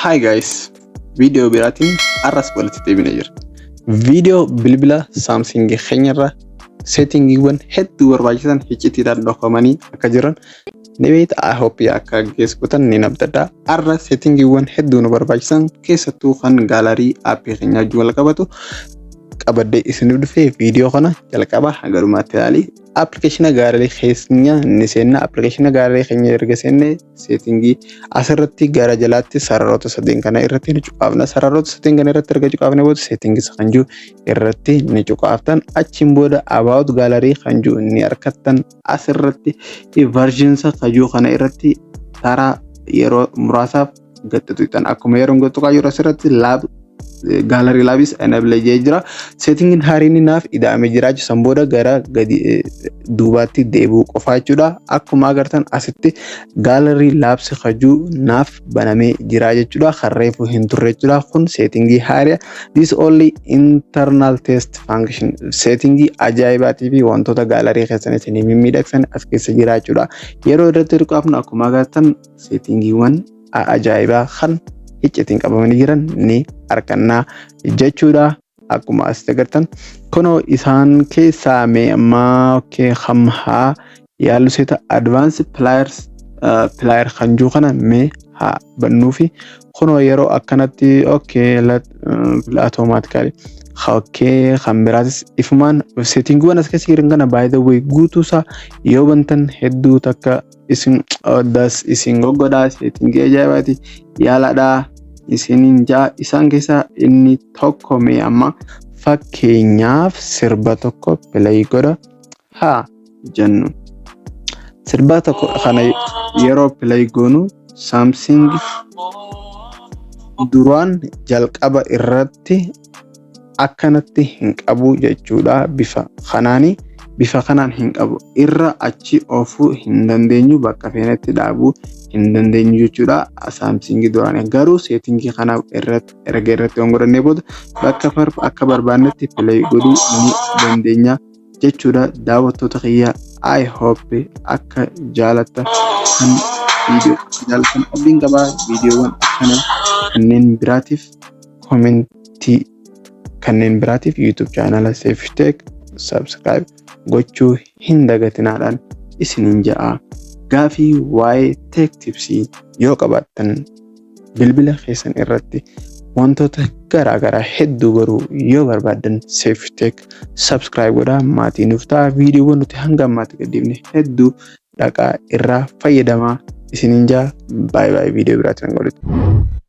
Hi guys, viidiyoo biraatiin har'as walitti deebinee jira. Viidiyoo bilbila Samsung keenyarra settingiiwwan hedduu barbaachisan iccitiidhaan dhokfamanii akka jiran ni beekta. I hope akka geessuutan ni abdadha. Har'a settingiiwwan hedduu nu barbaachisan, keessattuu kan gallery aappii keenyaa wajjin wal qabatu qabadhee isiniif dhufee. Viidiyoo kana jalqaba hanga dhumaatti ilaali. Appilikeeshina gallery keenya ni seenna. Appilikeeshina gallery keenya erga seenne, settingii asirratti gara jalaatti sararoota sadeen kana irratti ni cuqaafna. Sararoota sadeen kana irratti erga cuqaafne booda, settings kan jiru irratti ni cuqaaftan. Achiin booda about gallery kan jiru ni argattan. Asirratti versions kan jiru kana irratti taraa yeroo muraasaaf gaxxituutan. Akkuma yeroo gaxxuqaa jiru, asirratti lab gallery labs enable jee jira. Settingiin haariin naaf ida'amee jira. San booda gara gadi duubaatti deebi'uu qofaa jechuudha. Akkuma agartan, asitti gallery labs hajuu naaf banamee jira jechuudha. Kan reefu hin turre jechuudha. Kun settingii haaraa. This only internal test function. Settingii ajaa'ibaatii fi wantoota gallery keessan isinii mimmiidhagsan as keessa jira jechuudha. Yeroo irratti hirqaafnu, akkuma agartan, settingiiwwan ajaa'ibaa kan iccitiin qabamanii jiran ni argannaa jechuudha. Akkuma asitti agartan, kunoo isaan keessaa mee ammaa, okay, haa yaallu seeta. Advanced player kan jiru kana mee haa bannuufi. Kunoo yeroo akkanatti, okay, automatically, okay, kan biraatis ifumaan settingiiwwan as keessa jiran kana, by the way, guutuusaa yoo bantan hedduu takka isin das isin goggodhaa. Settingii ajaa'ibaati, yaalaadhaa isiniin jaa. Isaan keessaa inni tokko mee amma fakkeenyaaf sirba tokko play godha haa jennu. Sirba tokko kana yeroo play goonu, Samsung duraan jalqaba irratti akkanatti hin qabu jechuudha. Bifa kanaani, bifa kanaan hin qabu. Irra achi oofuu hin dandeenyu, bakka feenetti dhaabuu hin dandeenyu jechuudha. Samsung duraan garuu settingii kana irratti erga irratti on godhannee booda, bakka akka barbaannetti play godhuu ni dandeenya jechuudha. Daawwattoota kiyya, I hope akka jaalattan kan viidiyoo jaallattan abdiin qabaa. Viidiyoowwan akkana kanneen biraatiif commentii, kanneen biraatiif YouTube channela Seefteek subscribe gochuu hin dagatinaadhaan isiniin ja'a. Gaafii waa'ee tech tipsii yoo qabaattan, bilbila keessan irratti wantoota garaagaraa hedduu baruu yoo barbaaddan, Seefteek subscribe godhaa maatii nuuf ta'a. Viidiyoowwan nuti hanga ammaatti gadhiifne hedduu dhaqaa irraa fayyadamaa isiniin ja'a. Baay'ee baay'ee viidiyoo biraatiin hanga walitti.